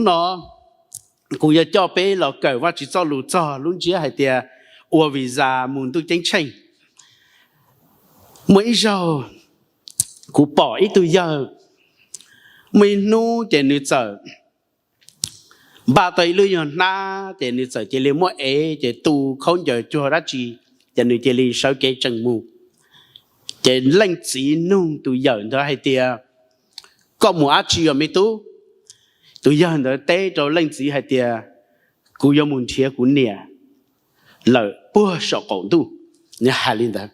Hnub no kuv yuav coj peb los kawm Vajtswv txoj lus txog lub ntsiab hais tias ua visa mus ntuj ceeb tsheej. Muaj ib zaug kuv pom ib tug yawg, muaj ib hnub ces nws txawm npaj tau ib lub nyuag hnab ces nws txawm cia li muab ev ces tu khaub ncaws cuag dab tsi, ces nws cia li sawv kev tseem mus. Ces leej txiv nug tus yawm ntawd hais tias, koj mus dab tsi os me tub? Tus yawg ntawd teb rau leej txiv hais tias, kuv yuav mus nrhiav kuv niam lawm puag saum qaum ntuj. Nws hais li ntawd.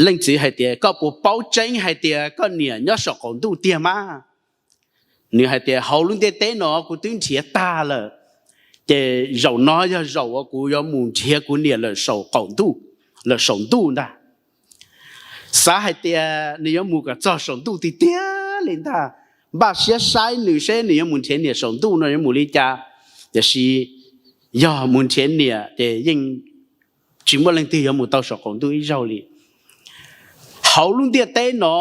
Leej txiv hais tias, koj puas paub tseeb hais tias koj niam nyob saum qaum ntuj tiag mas? Nws hais tias, hauv lub ntiaj teb no kuv twb nrhiav tag lawm, ces zaum no yog zaum uas kuv yuav mus nrhiav kuv niam lawm saum qaum ntuj, lawm saum ntuj ntag. Xav hais tias nws yuav mus kom txog saum ntuj tiag tiag li ntag, npaj siab saib nws seb nws yuav mus nrhiav niam saum ntuj no yuav mus li cas. Tiam sis yog mus nrhiav niam ces yeej tsis muaj leej twg yuav mus tau saum qaum ntuj ib zaug li. Hauv lub ntiaj teb no,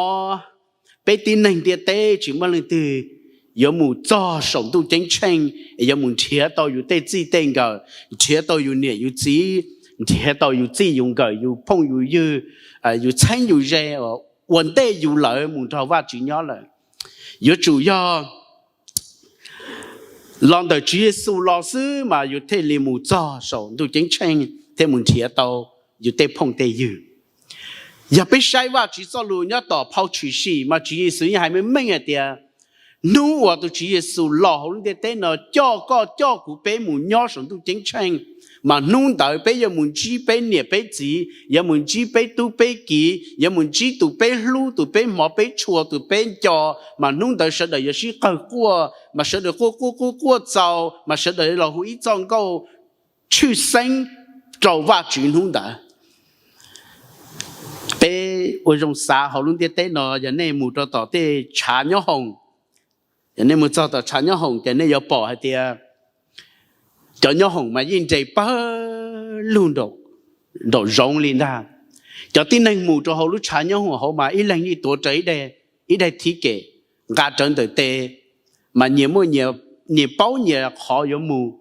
peb tib neeg ntiaj teb tsis muaj leej twg yuav mus txog saum ntuj ceeb tsheej, yuav mus nrhiav tau yus tej txij tej nkawm, nrhiav tau yus niam yus txiv, nrhiav tau yus txij yus nkawm, yus phooj yus ywg, yus txheeb yus ze, ua ntej yus lawv mus nrog Vajtswv nyob lawm. Yuav tsum yog los ntawm Tswv Yexus los xwb mas yus thiaj li mus txog saum ntuj ceeb tsheej thiab mus nrhiav tau yus tej phooj tej ywg. Yog peb saib Vajtswv txoj lus nyob tom phau Tshwm Sim mas Tswv Yexus yeej hais meej meej hais tias, hnub uas tus Tswv Yexus los hauv lub ntiaj teb no coj koj coj kuv peb mus nyob saum ntuj ceeb tsheej, mas hnub ntawd peb yuav mus ntsib peb niam peb txiv, yuav mus ntsib peb tub peb kiv, yuav mus ntsib tus peb hlub, tus peb hmov peb tshua, tus peb nco, mas hnub ntawd sawv daws yuav sib qawg quaj, mas sawv daws quaj quaj quaj quaj txaus, mas sawv daws los hu ib txoj nkauj tshwj xeeb rau Vajtswv hnub ntawd. Peb ua zoo xav hauv lub ntiaj teb no, yog nej mus rau tom tej tshav nyob hoom, yog nej mus txog tom tshav nyob hoom ces nej yuav pom hais tias cov nyob hoom mas yeej nres pawg lug nraum zoov li ntag. Cov tib neeg mus rau hauv lub tshav nyob hoom hauv mas ib leeg yeej tuav rawv ib daig thib kem nqa rawv ntawm tes, mas nyias paub nyias qhov yuav mus.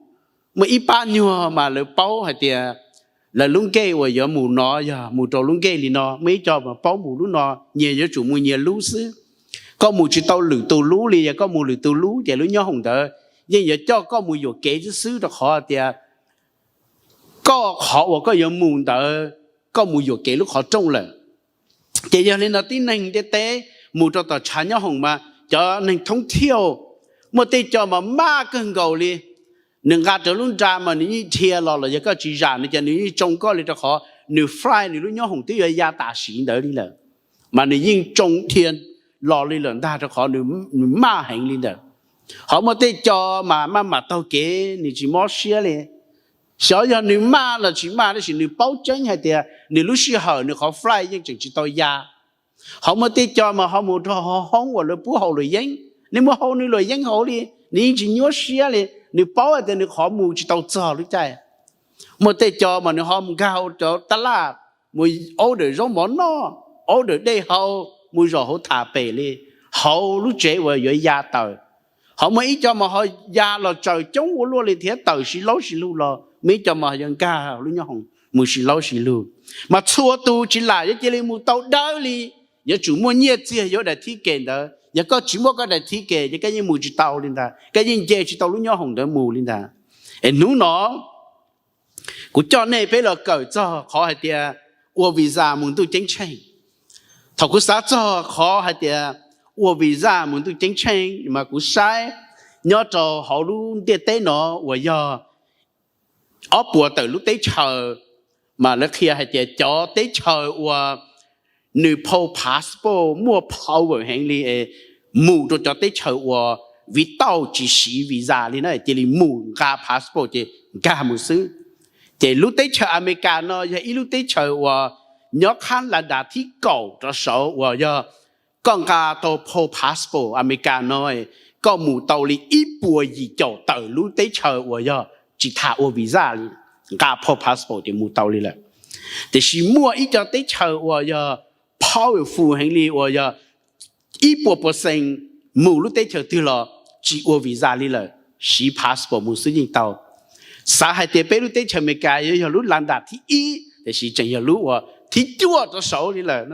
Muaj ib pab nyuag mas lawv paub hais tias lawv lub nkej uas yuav mus no yog mus rau lub nkej li no, muaj ib co mas paub mus lub no, nyias yuav tsum mus nyias lub xwb. Koj mus tsis tau lwm tus lub li, yog koj mus lwm tus lub ces lub nyob hoom ntawd yeej yuav coj koj mus yuam kev xwb xwb rau qhov tias koj qhov uas koj yuav mus ntawd koj mus yuam kev lub qhov rooj lawm. Ces yog li no tib neeg ntiaj teb mus rau tom tshav nyob hoom mas cov neeg thoob thiauj muaj tej co mas maj kawg nkaus li. Nws nqa rawv lub nra mas nws yeej dhia los los yog koj tsis zam nws ces nws yeej tsoo koj li rau qhov nws fly nws lub nyob hoom twb yuav ya tam sim ntawd li lawm, mas nws yeej tsoo dhia los li lawm ntag rau qhov nws maj heev li ntawd. Ho muaj tej co mas maj mam taug kev nws tsis mob siab li. Xyov yog nws maj los tsis maj tab sis nws paub tseeb hais tias nws lub sij hawm nws qhov fly yeej tseem tsis tau ya. Ho muaj tej co mas ho mus rau hauv hoob uas lawv pub haus luam yeeb, nws mus haus nws luam yeeb hauv li, nws yeej tsis nyuaj siab li, nws paub hais tias nws qhov mus tsis tau txog lub caij. Muaj tej co mas nws ho mus nkag hauv cov tab laj, mus order zaub mov noj, order dej haus, mus zaum hauv tham pem li, hauv lub tsev uas yuav ya tawm. Ho muaj ib co mas ho ya los tsaws coob ua luaj li thiab tawm sib laub sib lug los, muaj ib co mas yuav nkag lub nyob hoom mus sib laub sib lug. Mas txhua tus tsis lam yuav cia li mus tau dawb li, yuav tsum muaj nyiaj txiag yuav daim thib kem ntawd. Yog koj tsis muaj koj daim thib kem ces koj yeej mus tsis tau li ntag, koj yeej nce tsis tau lub nyob hoom ntawd mus li ntag. Es hnub no kuv coj nej peb los kawm txog qhov hais tias ua visa mus ntuj ceeb tsheej. Thaum kuv xav txog qhov hais tias ua visa mus ntuj ceeb tsheej mas kuv saib nyob rau hauv lub ntiaj teb no uas yog ob puas tawm lub teb chaws, mas lawv qhia hais tias cov teb chaws uas nws phau passport muaj power heev li, mus rau cov teb chaws uas viv tauj tsis siv visa li na, cia li mus nqa passport ces nkag mus xwb. Ces lub teb chaws Amelikas no yog ib lub teb chaws uas nyob qhab las das thib kaum rov saud uas yog koj nqa tau phau passport Amelikas no, koj mus tau li ib puas yim caum tawm lub teb chaws uas yog tsis tas ua visa li, nqa phau passport ces mus tau li lawm. Tiam sis muaj ib co teb chaws uas yog powerful heev li uas yog ib puas percent mus lub teb chaws twg los tsis ua visa li lawm, siv passport mus xwb yeej tau. Xav hais tias peb lub teb chaws Amelikas yuav yog lub la ntas thib ib, tiam sis tseem yog lub uas thib cuaj rau saud li lawm,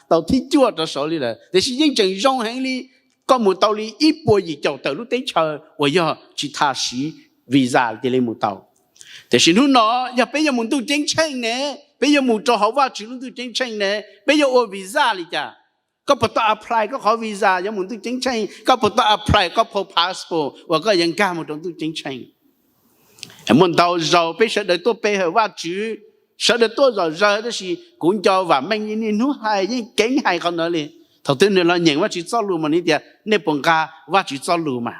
tau thib cuaj rau saud li lawm, tiam sis yeej tseem zoo heev li. Koj mus tau li ib puas yim caum tawm lub teb chaws uas yog tsis tas siv visa cia li mus tau. Tiam sis hnub no yog peb yuav mus ntuj ceeb tsheej ne, peb yuav mus rau hauv Vajtswv lub ntuj ceeb tsheej ne, peb yuav ua visa li cas? Koj puas tau apply koj qhov visa yuav mus ntuj ceeb tsheej? Koj puas tau apply koj phau passport uas koj yuav nkag mus rau ntuj ceeb tsheej? Muaj ntau zaus peb sawv daws tuaj pe hawm Vajtswv, sawv daws tuaj zom zaws, tab sis kuv nco vam meej niaj hnub hais, yeej keev hais qhov no li. Thaum twg nws los nyeem Vajtswv txoj lus mas nws tias, nej puas nqa Vajtswv txoj lus mas?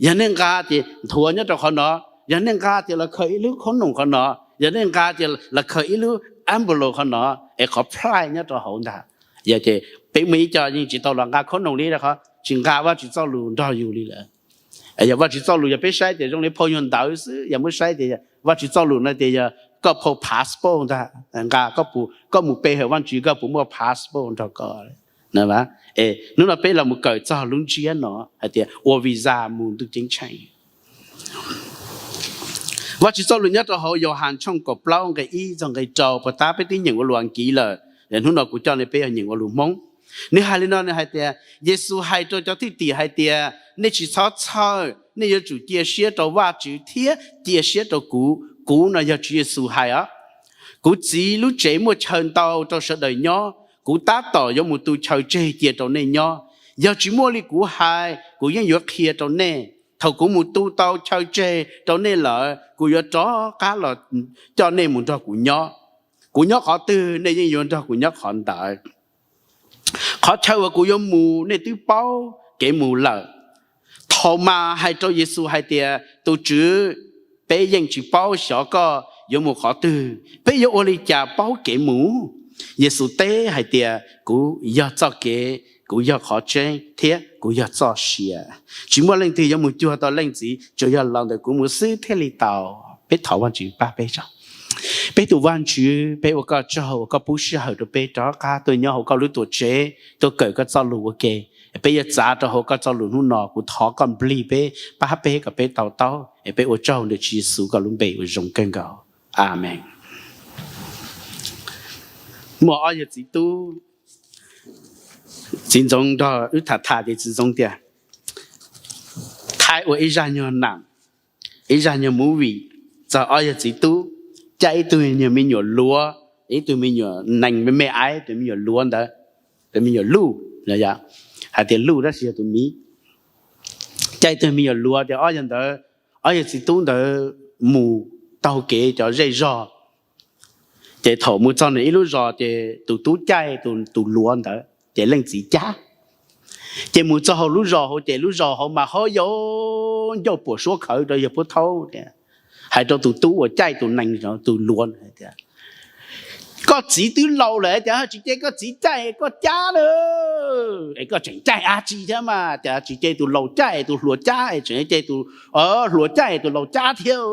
Yog nej nqa ces nthuav nyob rau qhov no, yog nej nqa ces los khaws ib lub khob noom qhov no, yog nej nqa ces los khaws ib lub envelope qhov no, es qhov prize nyob rau hauv ntag. Yog ces peb muaj ib co yeej tsis tau los nqa khob noom li, rau qhov tsis nqa Vajtswv txoj lus nrog yus li lawm. Yog Vajtswv txoj lus yog peb saib ces zoo li phau nyuag ntawv xwb, yog muab saib tias Vajtswv txoj lus no tias yog koj phau passport ntag, nqa koj mus pe hawm Vajtswv koj puas muaj passport nrog koj. Hnub no peb los mus kawm txog lub ntsiab no hais tias ua visa mus ntuj ceeb tsheej. Vajtswv txoj lus nyob rau hauv Yauhas tshooj kaum plaub nqe ib txog nqe rau, puas tab peb twb nyeem ua lus Askiv lawm, hnub no kuv coj nej peb yog nyeem ua lus Hmoob. Nws hais li no, nws hais tias, Yexus hais rau cov thwj tim hais tias, nej tsis txhob txhawj, nej yuav tsum cia siab rau Vajtswv thiab cia siab rau kuv. Kuv no yog Tswv Yexus hais os. Kuv Txiv lub tsev muaj chaw ntau rau sawv daws nyob, kuv tab tom yuav mus tu chaw tseg cia rau nej nyob. Yog tsis muaj li kuv hais, kuv yeej yuav qhia rau nej. Thaum kuv mus tu tau chaw tseg rau nej lawm, kuv yuav rov qab los coj nej mus nrog kuv nyob. Kuv nyob qhov twg, nej yeej yuav nrog kuv nyob qhov ntawd. Qhov chaw uas kuv yuav mus nej twb paub kev mus lawm. Thaumas hais rau Yexus hais tias, Tus Tswv, peb yeej tsis paub xyov koj yuav mus qhov twg, peb yuav ua li cas paub kev mus? Yexus teb hais tias, Kuv yog txoj kev, kuv yog qhov tseeb, thiab kuv yog txoj sia. Tsis muaj leej twg yuav mus cuag tau Leej Txiv, tsuas yog los ntawm kuv mus xwb thiaj li tau. Peb thov Vajtswv pab peb tso. Peb tus Vajtswv, peb ua koj tsaug uas koj pub sij hawm rau peb rov qab tuaj nyob hauv koj lub tuam tsev, tuaj kawm koj txoj lus ua ke. Peb yuav txav rau hauv koj txoj lus hnub no, kuv thov koj nplig peb, pab peb kom peb to taub. Es peb ua tsaug ntawm Tswv Yexus koj lub npe uas zoo kawg nkaus. Amees. Muaj ob yawg txiv tub, txiv ntxoov nrog wb tham tham ces txiv ntxoov tias, thaij ua ib zaj nyuag nam, ib zaj nyuag movie txog ob yawg txiv tub, caij ib tug nyuag me nyuam luav, ib tug me nyuam nees me me aiv, tus me nyuam luav ntawd, tus me nyuam luj, hais tias luj tab sis yog tus miv, caij ib tug me nyuam luav ces ob yawg ntawd, ob yawg txiv tub ntawd mus taug kev cov zej zog. Ces thaum mus txog nws ib lub zos ces tus tub caij tus luav ntawd ces leej txiv cab. Ces mus txog hauv lub zos hauv ces lub zos hauv mas hauv yau ncauj puam suab khawv rau yawg Pub Thaub tias, hais rau tus tub uas caij tus nees, tus luav hais tias, koj txiv twb laus lawm cas tsis cia koj txiv caij koj cab na, es koj tseem caij dab tsi thiab mas, cas tsis cia tus laus caij tus hluas cab es tseem cia tus hluas caij tus laus cab thiab.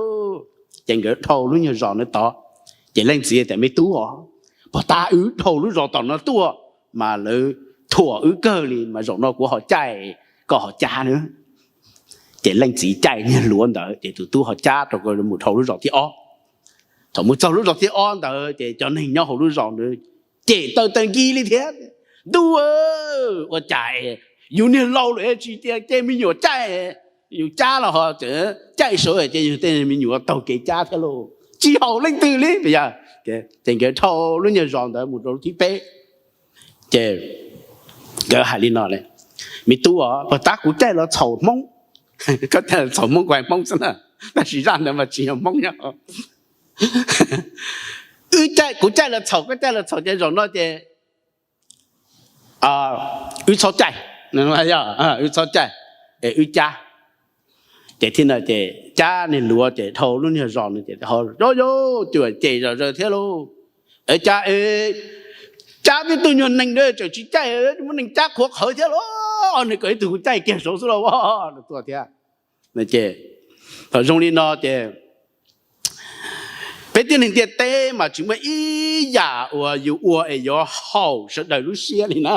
Ces nkawd dhau lub nyuag zos no tod, ces leej txiv tias, me tub os, puag ta wb dhau lub zos tom no tuaj mas lawv thuam wb kawg li mas zaum no kuv ho caij, koj ho cab na. Ces leej txiv caij niag luav ntawd ces tus tub ho cab rau mus dhau lub zos thib ob. Thaum mus txog lub zos thib ob ntawd ces cov neeg nyob hauv lub zos ntawd cem taw taw nkig li thiab, ntuj, ua cas yus niag laus lawm tsis cia me nyuam caij, yus cab los ho caij sawv ces yus tej me nyuam taug kev cab thiab lauj, tsis haum leej twg li. Ces nkawd dhau lub nyuag zos ntawd mus rau lub thib peb. Ces nkawd hais li no, me tub os, puag ta kuv caij los txhaum Hmoob, koj caij los txhaum Hmoob, kuv hais Hmoob xwb na, tab sis zaj ntawd mas tsis yog Hmoob nyob. Wb caij, kuv caij los txhaum, koj caij los txhaum ces zaum no ces wb txhob caij, wb txhob caij, es wb cab. Ces thiaj no ces cab niag luav ces dhau lub nyuag zos no ces, o, yus cuam cem zom zaws thiab lauj. Cas cab tib tug nyuag nees tseem tsis caij, muab nees cab qhuav qhawv thiab lauj, nws kom ib tug kuv caij kiag saud xwb lauj, tuaj thiab. Thaum zoo li no ces peb tib neeg ntiaj teb mas tsis muaj ib yam uas yus ua es yuav haum sawv daws lub siab li na.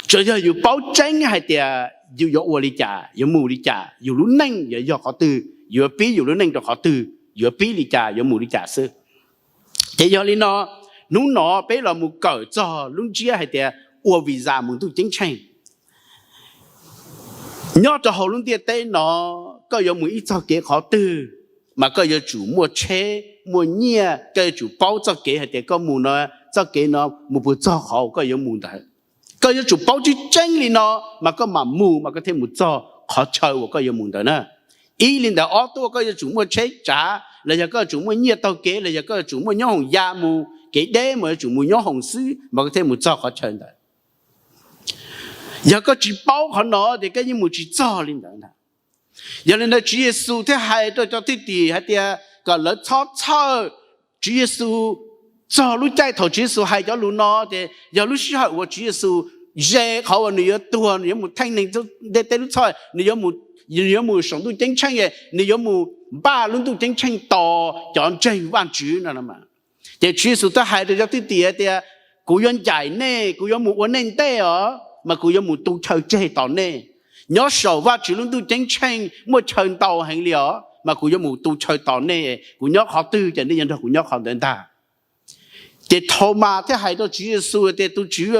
Tsuas yog yus paub tseeb hais tias yus yuav ua li cas, yuav mus li cas, yus lub neej yuav yog qhov twg, yuav pib yus lub neej rau qhov twg, yuav pib li cas, yuav mus li cas xwb. Ces yog li no, hnub no peb los mus kawm txog lub ntsiab hais tias ua visa mus ntuj ceeb tsheej. Nyob rau hauv lub ntiaj teb no, koj yuav mus ib txog kev qhov twg, mas koj yuav tsum muaj tsheb, muaj nyiaj, koj yuav tsum paub txoj kev hais tias koj mus no, txoj kev no mus puas txog qhov uas koj yuav mus ntawd. Koj yuav tsum paub tseeb tseeb li no, mas koj mam mus, mas koj thiaj mus txog qhov chaw uas koj yuav mus ntawd na. Ib li ntawd, ob tuaj koj yuav tsum muaj tsheb tsav, los yog koj yuav tsum muaj nyiaj taug kev, los yog koj yuav tsum muaj nyob hoos ya mus kev deb, mas yuav tsum mus nyob hoos xwb, mas koj thiaj mus txog qhov chaw ntawd. Yog koj tsis paub qhov no ces koj yeej mus tsis txog li ntawd ntag. Yog li ntawd Tswv Yexus thiaj hais rau cov thwj tim hais tias kom lawv txhob txhawj. Tswv Yexus, txog lub caij thaum Tswv Yexus hais cov lus no ces yog lub sij hawm uas Tswv Yexus ze qhov uas nws yuav tuag, nws yuav mus theej neeg ntiaj teb lub txhoj, nws yuav mus saum ntuj ceeb tsheej, nws yuav mus npaj lub ntuj ceeb tsheej tos cov ntseeg Vajtswv no. Ces Tswv Yexus thiaj hais rau cov thwj tim hais tias, kuv yuav ncaim nej, kuv yuav mus ua nej ntej os, mas kuv yuav mus tu chaw tseg tos nej. Nyob saum Vajtswv lub ntuj ceeb tsheej muaj chaw ntau heev li os, mas kuv yuav mus tu chaw tos nej, kuv nyob qhov twg ces nej yuav nrog kuv nyob qhov ntawd ntag. Ces Thaumas thiaj hais rau Tswv Yexus tias, tus Tswv,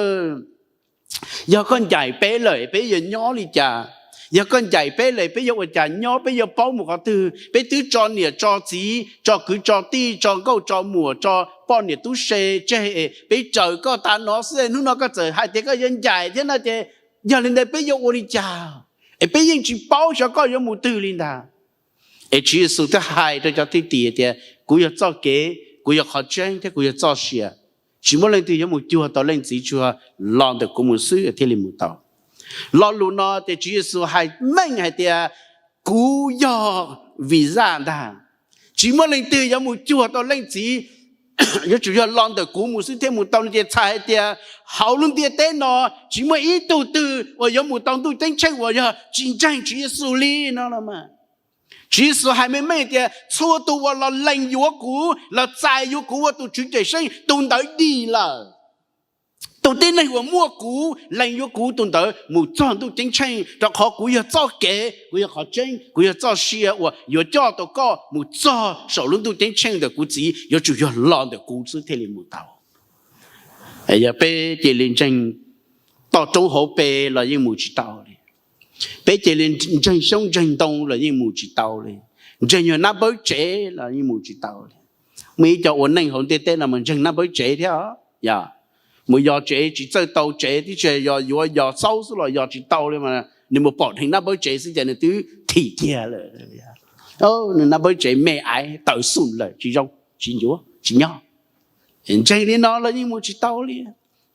yog koj ncaim peb lawm peb yuav nyob li cas? Yog koj ncaim peb lawm peb yuav ua cas nyob, peb yuav paub mus qhov twg? Peb twb tso niam tso txiv, tso kwv tso tij, tso nkauj tso muam, tso poj niam tub se tseg, peb raws koj tas no xwb, hnub no koj txawm hais tias koj yuav ncaim thiab no ces yog li ntawd peb yuav ua li cas? Es peb yeej tsis paub xyov koj yuav mus twg li ntag. Es Tswv Yexus thiaj hais rau cov thwj tim tias, kuv yog txoj kev, kuv yog qhov tseeb thiab kuv yog txoj sia. Tsis muaj leej twg yuav mus cuag tau Leej Txiv tsuas los ntawm kuv mus xwb thiaj li mus tau. Lo lus no ces Tswv Yexus hais meej hais tias, kuv yog visa ntag. Tsis muaj leej twg yuav mus cuag tau Leej Txiv, yuav tsum yog los ntawm kuv mus xwb thiaj mus tau no ces txhais hais tias hauv lub ntiaj teb no tsis muaj ib tug twg uas yuav mus tau ntuj ceeb tsheej uas yog tsis ntseeg Tswv Yexus li no. Tswv Yexus hais meej meej tias txhua tus uas los lees yuav kuv, los txais yuav kuv ua tus Tswv Cawmseej, tus ntawd dim lawm. Tus tib neeg uas muaj kuv, lees yuav kuv, tus ntawd mus txog ntuj ceeb tsheej, rau qhov kuv yog txoj kev, kuv yog qhov tseeb, kuv yog txoj sia uas yuav coj tau koj mus txog saum lub ntuj ceeb tsheej ntawm kuv Txiv, yuav tsum yog los ntawm kuv xwb thiaj li mus tau. Yog peb cia li ntseeg toj roob hauv pes los yeej mus tsis tau li. Peb cia li ntseeg xyoob ntseeg ntoo los yeej mus tsis tau li. Ntseeg nyuag nab npawb tsev los yeej mus tsis tau li. Muaj ib co ua neej hauv ntiaj teb no mas ntseeg nab npawb tsev thiab, yog mus yos tsev tsis txawj tau tsev, twb tsis yog yuav yos xaub xwb los yos tsis tau li mas nws mus pom dheev nab npawb tsev xwb ces nws twb thim kiag lawm. Nws nab npawb tsev me aiv taws xum lawm, tsis zoo, tsis ncuav, tsis nyob. Ntseeg li no los yeej mus tsis tau li.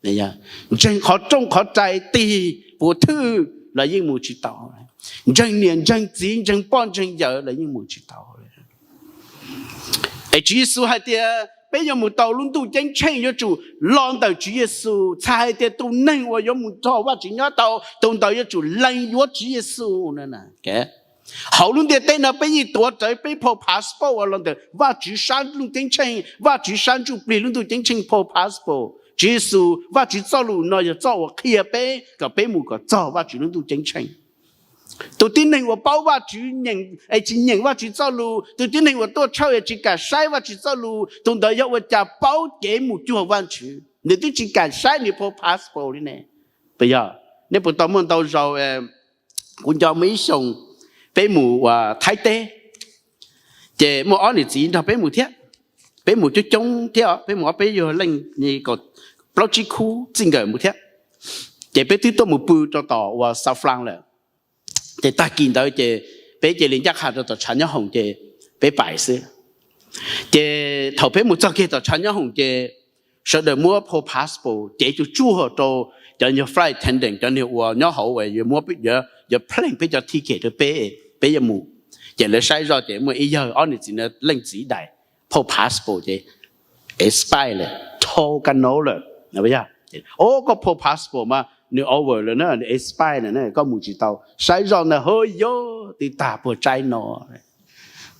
Ntseeg qhov rooj qhov rais tig puas thwj los yeej mus tsis tau. Ntseeg niam ntseeg txiv ntseeg poj ntseeg yawm los yeej mus tsis tau. Es Tswv Yexus hais tias peb yuav mus tau lub ntuj ceeb tsheej yuav tsum los ntawm Tswv Yexus. Txhais hais tias tus neeg uas yuav mus nrog Vajtswv nyob tau, tus ntawd yuav tsum lees yuav Tswv Yexus. Hauv lub ntiaj teb no peb yeej tuav rawv peb phau passport uas los ntawm Vajtswv sab ntuj ceeb tsheej, Vajtswv sab ntsuj plig lub ntuj ceeb tsheej phau passport. Tswv Yexus, Vajtswv txoj lus no yog txoj uas qhia peb kom peb mus kom txog Vajtswv lub ntuj ceeb tsheej. Tus tib neeg uas paub Vajtswv es tsis nyeem Vajtswv txoj lus, tus tib neeg uas tuaj tshawj es tsis kam saib Vajtswv txoj lus, tus ntawd yog ua cas paub kev mus cuag Vajtswv? Nws twb tsis kam saib nws phau passport li ne. Puas yog? Nej puas tau muaj ntau zaus, kuv nco muaj ib xyoos peb mus ua Thaib teb, ces muaj ob niam txiv nrog peb mus thiab. Peb mus coob coob thiab, peb mus ob peb yug leej, plaub tsib khub txij nkawm mus thiab. Ces peb twb tuaj mus pw rau tom uas South Florida lawm. Ces tag kis ntawd ces peb cia li ncaj qha rau tom tshav nyob hoom ces peb pais xwb. Ces thaum peb mus txog kiag tom tshav nyob hoom ces sawv daws muab phau passport cev tsuag tsuag rau cov nyuag flight attendant, cov niag uas nyob hauv uas yuav pleeg peb cov ticket rau peb, peb yuav mus. Ces lawv saib zoj ces muaj ib yawg ob niam txiv no leej txiv daim phau passport ces expire lawm, dhau kab no lawm. O, koj phau passport mas nws over lawm na, nws expire lawm na, koj mus tsis tau. Saib zoj ntawd, hov yog twb tag puag tsaib no.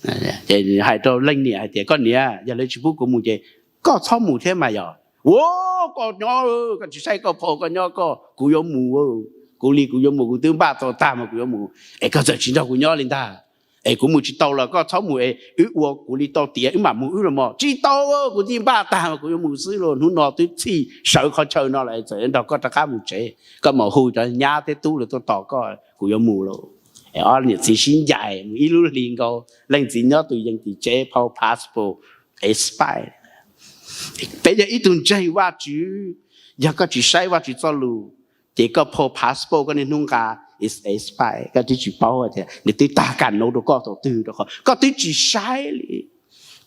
Ces hais rau leej niam hais tias, koj niam, yog lawv tsis pub kuv mus ces koj txhob mus thiab mas yog. Ua, koj nyob, koj tsis saib koj phau, koj nyob koj, kuv yuav mus. kuv li kuv yuav mus, kuv twb npaj tau tag mas kuv yuav mus, es koj txawm tsis nrog kuv nyob li ntag. Es kuv mus tsis tau los koj txhob mus es wb ua kuv li tau tiav wb mam mus wb los mas. Tsis tau, kuv twb npaj tag mas kuv yuav mus xwb los. Hnub no twb txhij sawv qhov chaw no lawm, txawm yuav nrog koj rov qab mus tsev, koj mam hu cov nyab thiab tub lawv tuaj tos koj, kuv yuav mus lawm. Es ob niam txiv sib ncaim mus ib lub hlis nkaus, leej txiv nyob tus yees tim tsev, phau passport expire. Peb yog ib tug ntseeg Vajtswv, yog koj tsis saib Vajtswv txoj lus, ces koj phau passport koj niaj hnub nqa expire, koj twb tsis paub tias nws twb tag kam no rau koj thaum twg, rau qhov koj twb tsis saib li,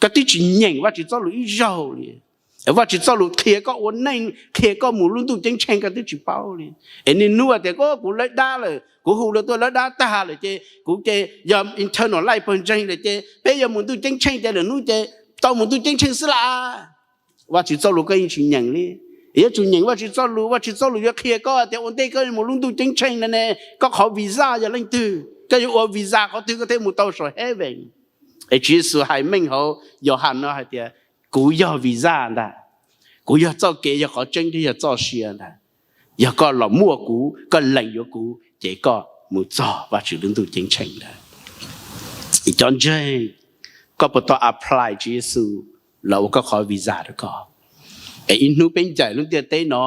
koj twb tsis nyeem Vajtswv txoj lus ib zaug li. Vajtswv txoj lus qhia koj ua neej, qhia koj mus lub ntuj ceeb tsheej koj twb tsis paub li. Es niaj hnub tias kuv lawv dab lawm, kuv hu lawv tuaj lawv dab tag lawm ces kuv ces yog internal life pawg ntseeg lawm ces peb yuav mus ntuj ceeb tsheej ces lwm hnub ces tau mus ntuj ceeb tsheej xwb las. Vajtswv txoj lus koj yeej tsis nyeem li. Yuav tsum nyeem Vajtswv txoj lus, Vajtswv txoj lus yuav qhia koj tias ua ntej koj mus lub ntuj ceeb tsheej no ne, koj qhov visa yog leej twg, koj yuav ua visa qhov twg koj thiaj mus tau saum heaven. Es Tswv Yexus hais meej hauv Yauhas no hais tias kuv yog visa ntag, kuv yog txoj kev, yog qhov tseeb thiab yog txoj sia ntag. Yog koj los muaj kuv, koj lees yuav kuv ces koj mus txog Vajtswv lub ntuj ceeb tsheej ntag. Cov ntseeg, koj puas tau apply Tswv Yexus los ua koj qhov visa rau koj? Es ib hnub peb ncaim lub ntiaj teb no,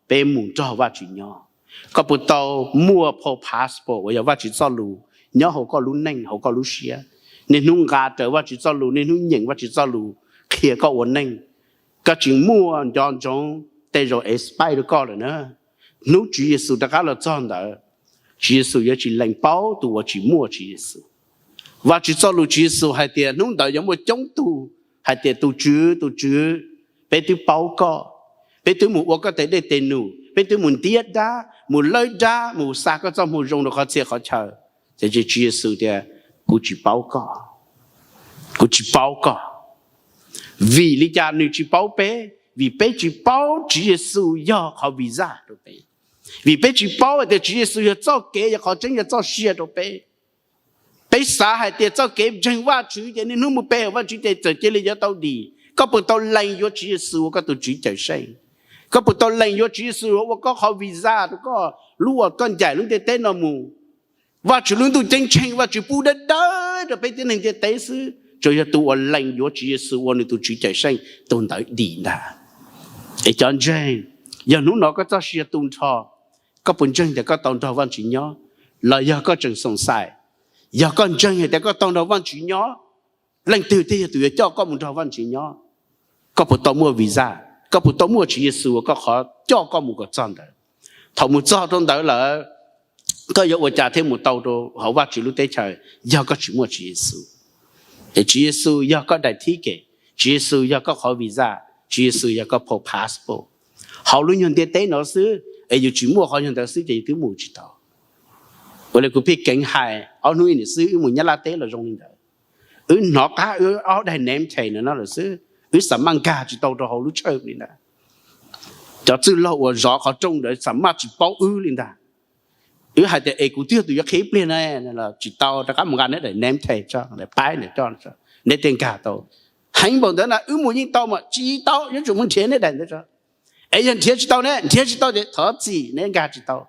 peb mus nrog Vajtswv nyob. Koj puas tau muaj phau passport uas yog Vajtswv txoj lus nyob hauv koj lub neej, hauv koj lub siab, niaj hnub nqa rawv Vajtswv txoj lus, niaj hnub nyeem Vajtswv txoj lus qhia koj ua neej? Koj tseem muaj nco ntsoov tej zaum expire rau koj lawm na. Hnub Tswv Yexus rov qab los txog ntawd, Tswv Yexus yuav tsis lees paub tus uas tsis muaj Tswv Yexus. Vajtswv txoj lus Tswv Yexus hais tias hnub ntawd yuav muaj coob tug hais tias tus Tswv, tus Tswv, peb twb paub koj, peb twb mus ua koj tes dej tes num, peb twb mus ntiab dab, mus lawb dab, mus xa koj txoj moo zoo rau qhov txhia qhov chaw. Ces Tswv Yexus tias kuv tsis paub koj, kuv tsis paub koj. Vim li cas nws tsis paub peb? Vim peb tsis paub Tswv Yexus yog qhov visa rau peb. Vim peb tsis paub hais tias Tswv Yexus yog txoj kev, yog qhov tseeb, yog txoj sia rau peb. Peb xav hais tias txoj kev ntseeg Vajtswv ces niaj hnub mus pe hawm Vajtswv ces txawm cia li yuav tau dim. Koj puas tau lees yuav Tswv Yexus ua koj tus Tswv Cawmseej? Koj puas tau lees yuav Tswv Yexus ua koj qhov visa rau koj, lub uas koj ncaim lub ntiaj teb no mus? Vajtswv lub ntuj ceeb tsheej, Vajtswv pub dawb dawb rau peb tib neeg ntiaj teb xwb, tsuas yog tus uas lees yuav Tswv Yexus ua nws tus Tswv Cawmseej tus ntawd dim ntag. Es cov ntseeg, yog hnub no koj txoj sia tu nrho, koj puas ntseeg tias koj tau nrog Vajtswv nyob, los yog koj tseem xoom xaim? Yog koj ntseeg hais tias koj tau nrog Vajtswv nyob, leej twg thiaj yog tus yuav coj koj mus nrog Vajtswv nyob? Koj puas tau muaj visa? Koj puas tau muaj Tswv Yexus ua koj qhov coj koj mus kom txog ntawd? Thaum mus txog rau ntawd lawm, koj yuav ua cas thiaj mus tau rau hauv Vajtswv lub teb chaws yog koj tsis muaj Tswv Yexus? Es Tswv Yexus yog koj daim thib kem, Tswv Yexus yog koj qhov visa, Tswv Yexus yog koj phau passport. Hauv lub nyuag ntiaj teb no xwb es yus tsis muaj qhov nyuag ntawd xwb ces yus twb mus tsis tau. Ua li kuv pheej keev hais, ob hnub ib nim xwb wb mus Nyab Laj teb los zoo li ntawd. Wb hnov qab wb ob daim name tag no no lawm xwb, wb xam maj nkag tsis tau rau hauv lub tshawj li ntawd. Cov txwj laug uas zov qhov rooj ntawd xam maj tsis paub wb li ntag. Wb hais tias es kuv twb yog tus yuav qhia ib pliag no los tsis tau, rov qab mus nqa neb daim name tag tso, paib ntawd coj, neb thiaj nkag tau. Heev npaum ntawd na wb mus yeej tau mas? Tsis tau, yuav tsum mus nrhiav neb daim ntawd tso. Es yog nrhiav tsis tau ne, nrhiav tsis tau ces thov txim neb nkag tsis tau.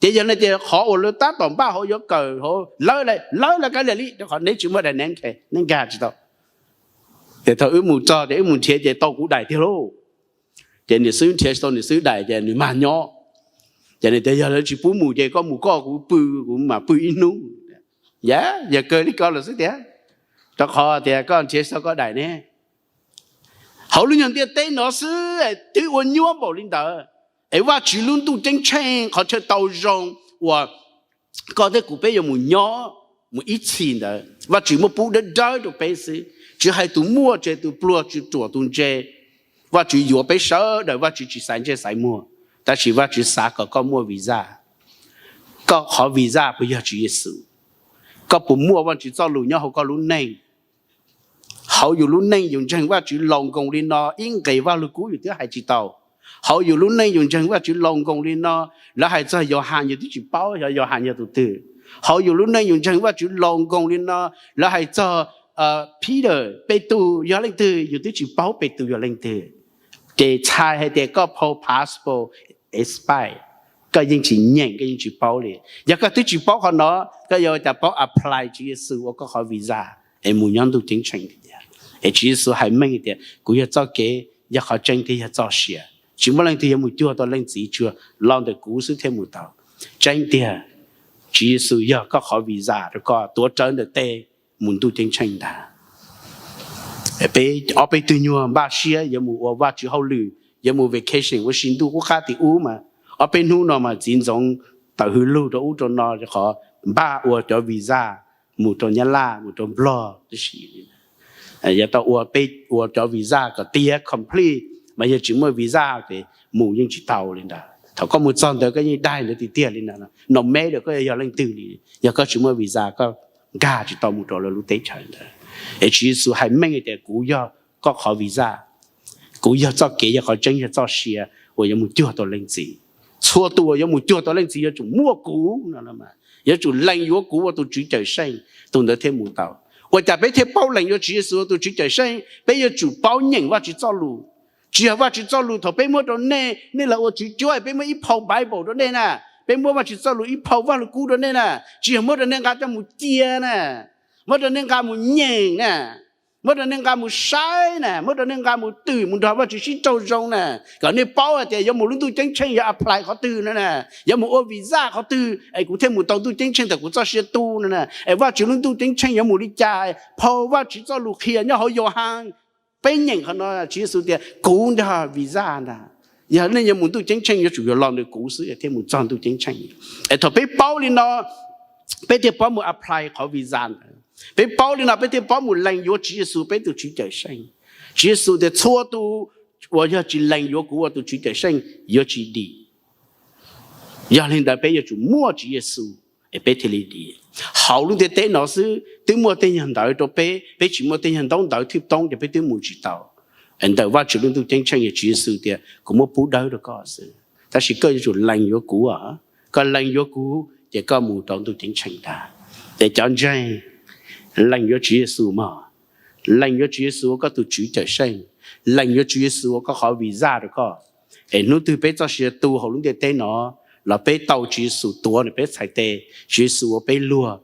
Ces yog no ces qhov uas lawv tab tom npaj hauv yuav kawm hauv lawv, lawv lawv kav liam li, rau qhov neb tsis muaj daim name tag neb nkag tsis tau. Ces thaum wb mus txog ces wb mus nrhiav ces tau kuv daim tiag lauj. Ces nws xwb nrhiav tsis tau nws xwb daim ces nws mag nyob. Ces nws tias yog lawv tsis pub mus ces koj mus koj, kuv pw, kuv mam pw ib hnub. Yog, yog kawg li ko lawm xwb tiag, rau qhov tias koj nrhiav tsis tau koj daim ne. Hauv lub nyuag ntiaj teb no xwb twb ua nyuaj npaum li ntawd, es Vajtswv lub ntuj ceeb tsheej qhov chaw tau zoo uas koj thiab kuv peb yuav mus nyob mus ib txhis ntawd, Vajtswv muab pub dawb dawb rau peb xwb. Tsis hais tus muaj tsis hais tus pluag, tus ruam tus ntse, Vajtswv yuav peb sawv daws, Vajtswv tsis xaiv ntsej xaiv muag, tab sis Vajtswv xav kom koj muaj visa. Koj qhov visa puas yog Tswv Yexus? Koj puas muaj Vajtswv txoj lus nyob hauv koj lub neej? Hauv yus lub neej yus ntseeg Vajtswv laus nkoos li no, ib nqes Vaj Lug Kub yus twb hais tsis tau. Hauv yus lub neej yus ntseeg Vajtswv laus nkoos li no, lawv hais txog Yauhas yus twb tsis paub xyov Yauhas yog tus twg. Hauv yus lub neej yus ntseeg Vajtswv laus nkoos li no, lawv hais txog Peter, Petus yog leej twg yus twb tsis paub Petus yog leej twg. Ces txhais hais tias koj phau passport expire. Koj yeej tsis nyeem, koj yeej tsis paub li. Yog koj twb tsis paub qhov no, koj yuav ua cas paub apply Tswv Yexus ua koj qhov visa es mus nyob ntuj ceeb tsheej tiag? Es Tswv Yexus hais meej tias, kuv yog txoj kev, yog qhov tseeb thiab yog txoj sia. Tsis muaj leej twg yuav mus cuag tau Leej Txiv, tsuas los ntawm kuv xwb thiaj mus tau. Tseeb tiag, Tswv Yexus yog koj qhov visa rau koj tuav rawv ntawm tes mus ntuj ceeb tsheej ntag. Peb ob peb tug nyuag npaj siab yuav mus ua Vajtswv hauj lwm, yuav mus vacation ua si ntuj qub qab tim ub mas, ob peb hnub no mas txiv ntxoov tawm hws lug rau ub rau no rau qhov npaj ua cov visa mus rau Nyab Laj, mus rau Nplog tib si. Yog tau ua, peb ua cov visa kom tiav complete, mas yog tsis muaj visa ces mus yeej tsis tau li ntawd. Thaum koj mus txog ntawd koj yeej daig ntawd tiag tiag li ntawd, no me lawm koj yog leej twg li. Yog koj tsis muaj visa koj nkag tsis tau mus rau lawv lub teb chaws ntawd. Es Tswv Yexus hais meej tias kuv yog koj qhov visa, kuv yog txoj kev, yog qhov tseeb, yog txoj sia uas yuav mus cuag tau Leej Txiv. Txhua tus uas yuav mus cuag tau Leej Txiv yuav tsum muaj kuv no, yuav tsum lees yuav kuv ua tus Tswv Cawmseej, tus ntawd thiaj mus tau. Ua cas peb thiaj paub lees yuav Tswv Yexus ua tus Tswv Cawmseej? Peb yuav tsum paub nyeem Vajtswv txoj lus. Tsis yog Vajtswv txoj lus thaum peb muab rau nej, nej los ua tswv cuab, peb muab ib phau Bible rau nej na, peb muab Vajtswv txoj lus ib phau Vaj Lug Kub rau nej na, tsis yog muab rau nej nqa coj mus cia na, muab rau nej nqa mus nyeem na, muab rau nej nqa mus saib na, muab rau nej nqa mus twm mus nrog Vajtswv sib raug zoo na, kom nej paub hais tias yuav mus lub ntuj ceeb tsheej yuav apply qhov twg no na, yuav mus ua visa qhov twg es kuv thiaj mus tau ntuj ceeb tsheej ntawm kuv txoj sia tu no na, es Vajtswv lub ntuj ceeb tsheej yuav mus li cas, phau Vajtswv txoj lus qhia nyob hauv Yauhas. Peb nyeem qhov no, Tswv Yexus tias kuv nrog visa ntag. Yog nej yuav mus ntuj ceeb tsheej yuav tsum yog los ntawm kuv xwb thiaj mus txog ntuj ceeb tsheej. Es thaum peb paub li no, peb thiaj paub mus apply qhov visa ntawd. Peb paub li no peb thiaj paub mus lees yuav Tswv Yexus peb tus Tswv Cawmseej. Tswv Yexus tias txhua tus uas yog tsis lees yuav kuv ua tus Tswv Cawmseej yuav tsis dim. Yog li ntawd peb yuav tsum muaj Tswv Yexus es peb thiaj li dim. Hauv lub ntiaj teb no xwb twb muaj tej nyuag ntawv rau peb, peb tsis muaj tej nyuag ntaub ntawv thwj toob ces peb twb mus tsis tau. Ntawm Vajtswv lub ntuj ceeb tsheej yog Tswv Yexus tias kuv muab pub dawb rau koj xwb, tab sis koj yuav tsum lees yuav kuv. Koj lees yuav kuv ces koj mus rau ntuj ceeb tsheej ntag. Es cov ntseeg, lees yuav Tswv Yexus mog. Lees yuav Tswv Yexus ua koj tus Tswv Cawmseej. Lees yuav Tswv Yexus ua koj qhov visa rau koj. Es hnub twg peb txoj sia tu hauv lub ntiaj teb no, los peb tau Tswv Yexus tuav nws peb txhais tes, Tswv Yexus ua peb luag,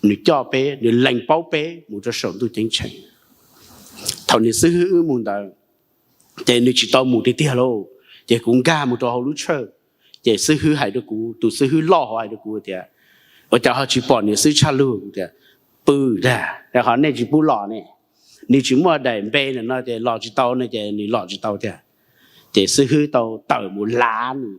nws coj peb, nws lees paub peb mus rau saum ntuj ceeb tsheej. Thaum niam xib hwb wb mus ntawd, ces nws tsis tau mus tiag tiag lauj, ces kuv nkag mus rau hauv lub tshawj, ces xib hwb hais rau kuv, tus xib hwb loj hauv hais rau kuv tias, ua cas ho tsis pom niam xib hwb Tshaj Lug? Kuv tias, pw ntag, ho nej tsis pub los ne. Nws tsis muaj daim npe no ces los tsis tau ne, ces nws los tsis tau tiag. Ces xib hwb tau tawm mus lav nws.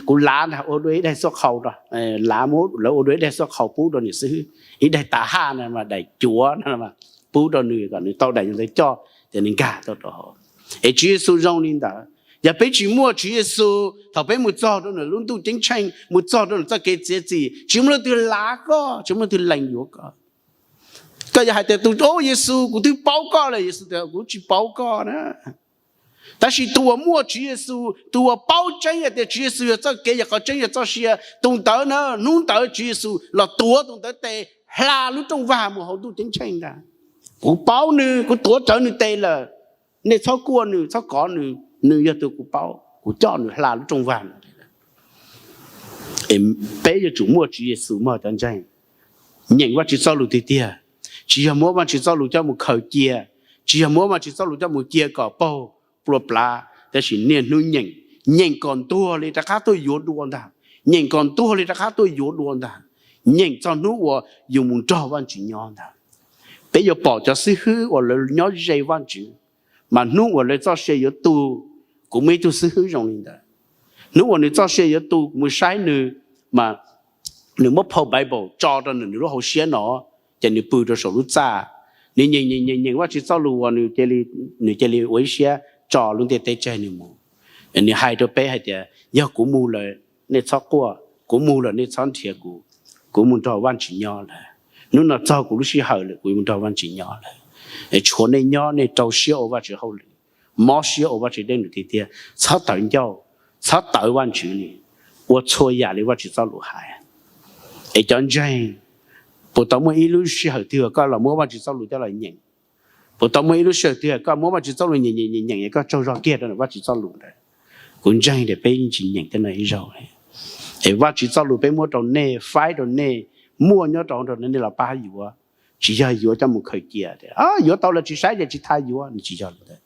Kuv lav ntag, ua dua ib daig xuab qhau, lav, lawv ua dua ib daig xuab qhau pub rau niam xib hwb, ib daig tav haj no mas daim cuav no, pub rau nws kom nws tau daim ntawd coj ces nws nkag tau rau hauv. Es Tswv Yexus zoo li ntawd. Yog peb tsis muaj Tswv Yexus, thaum peb mus txog rau nws lub ntuj ceeb tsheej, mus txog rau nws txoj kev txiav txim, tsis muaj leej twg lav koj, tsis muaj leej twg lees yuav koj. Koj yuav hais tias, tus, o, Yexus, kuv twb paub koj lawm. Yexus tias, kuv tsis paub koj na. Tab sis tus uas muaj Tswv Yexus, tus uas paub tseeb hais tias Tswv Yexus yog txoj kev, yog qhov tseeb, yog txoj sia, tus ntawd na, hnub ntawd Tswv Yexus los tuav tus ntawd tes hla lub rooj vag mus hauv ntuj ceeb tsheej ntag. Kuv paub nws, kuv tuav rawv nws tes lawm. Nej txhob kuaj nws, txhob kov nws, nws yog tus kuv paub, kuv coj nws hla lub rooj vag no. Peb yuav tsum muaj Tswv Yexus mog cov ntseeg. Nyeem Vajtswv txoj lus tiag tiag, tsis yog muab Vajtswv txoj lus coj mus khaws cia, tsis yog muab Vajtswv txoj lus coj mus cia kom paug plua plav, tab sis niaj hnub nyeem, nyeem kom ntuag li rov qab tuaj yuav dua ntag, nyeem kom ntuag li rov qab tuaj yuav dua ntag, nyeem txog hnub uas yus mus nrog Vajtswv nyob ntag. Peb yuav pom cov xib hwb uas lawv nyob ze Vajtswv, mas hnub uas lawv txoj sia yuav tu, kuv muaj ib tug xib hwb zoo li ntawd. Hnub uas nws txoj sia yuav tu, kuv mus saib nws, mas nws muab phau Bible tso rau nws lub hauv siab no, ces nws pw rau saum lub txaj, nws nyeem nyeem nyeem nyeem Vajtswv txoj lus uas nws cia li ua ib siab tso lub ntiaj teb tseg nws mus. Nws hais rau peb hais tias, yog kuv mus lawm, nej txhob quaj, kuv mus lawm nej txhob nrhiav kuv, kuv mus nrog Vajtswv nyob lawm. Hnub no txog kuv lub sij hawm lawm, kuv mus nrog Vajtswv nyob lawm. Tshuav nej nyob, nej rau siab ua Vajtswv hauj lwm, mob siab ua Vajtswv dej num tiag tiag, txhob tawv ncauj, txhob tawv Vajtswv li, ua txhua yam li Vajtswv txoj lus hais. Es cov ntseeg, puas tau muaj ib lub sij hawm twg koj los muab Vajtswv txoj lus coj los nyeem? Puas tau muaj ib lub sij hawm twg koj muab Vajtswv txoj lus nyeem nyeem nyeem nyeem, koj tsaug zog kiag rau Vajtswv txoj lus ntawd? Kuv ntseeg tias peb yeej tsis nyeem tej no ib zaug li. Es Vajtswv txoj lus peb muab rau nej, faib rau nej, muaj nyob rau hauv nrog nej los pab yuav, tsis yog yuav coj mus khaws cia tias yuav tau los tsis saib ces tsis tas yuav, tsis yog li ntawd.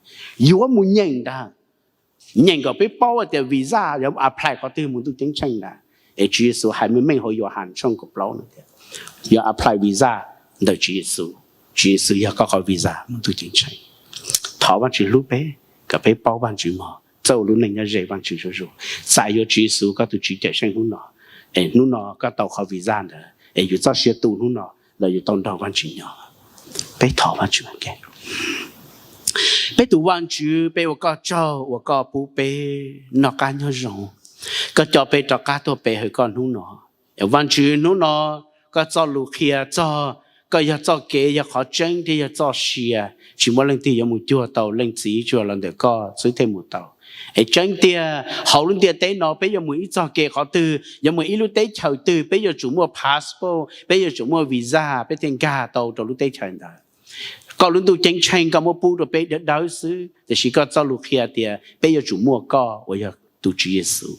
Yuav mus nyeem ntag, nyeem kom peb paub tias visa yuav apply qhov twg mus ntuj ceeb tsheej ntag. Es Tswv Yexus hais meej meej hauv Yauhas tshooj kaum plaub no tias yuav apply visa ntawm Tswv Yexus. Tswv Yexus yog koj qhov visa mus ntuj ceeb tsheej. Thov Vajtswv hlub peb kom peb paub Vajtswv mog, txawj ua lub neej nyob ze Vajtswv zuj zus. Txais yuav Tswv Yexus koj tus Tswv cawm seej hnub no, es hnub no koj tau qhov visa ntawd es yus txoj sia tu hnub no los yus tau nrog Vajtswv nyob. Peb thov Vajtswv. Peb tus Vajtswv, peb ua koj tsaug uas koj pub peb noj qab nyob zoo, koj coj peb rov qab tuaj pe hawm koj hnub no. Vajtswv, hnub no koj txoj lus qhia txog koj yog txoj kev, yog qhov tseeb thiab yog txoj sia. Tsis muaj leej twg yuav mus cuag tau Leej Txiv tsuas los ntawm koj xwb thiaj mus tau. Es tseeb tiag hauv lub ntiaj teb no peb yuav mus ib txoj kev qhov twg, yuav mus ib lub teb chaws twg, peb yuav tsum muaj passport, peb yuav tsum muaj visa peb thiaj nkag tau rau lub teb chaws ntawd. Koj lub ntuj ceeb tsheej koj muab pub rau peb dawb dawb xwb, tiam sis koj txoj lus qhia tias peb yuav tsum muaj koj uas yog tus Tswv Yexus.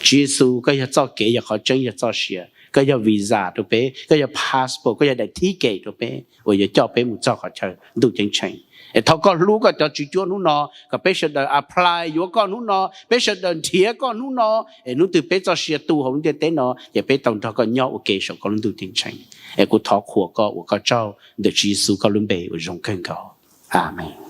Tswv Yexus, koj yog txoj kev, yog qhov tseeb, yog txoj sia, koj yog visa rau peb, koj yog passport, koj yog daim thib kem rau peb uas yuav coj peb mus txog qhov chaw ntuj ceeb tsheej. Es thov koj hlub koj cov tswv cuab hnub no, kom peb sawv daws apply yuav koj hnub no, peb sawv daws nrhiav koj hnub no, es hnub twg peb txoj sia tu hauv lub ntiaj teb no ces peb tau nrog koj nyob ua ke saum koj lub ntuj ceeb tsheej. Es kuv thov qhuas koj, ua koj tsaug ntawm Tswv Yexus koj lub npe uas zoo kawg nkaus. Amees.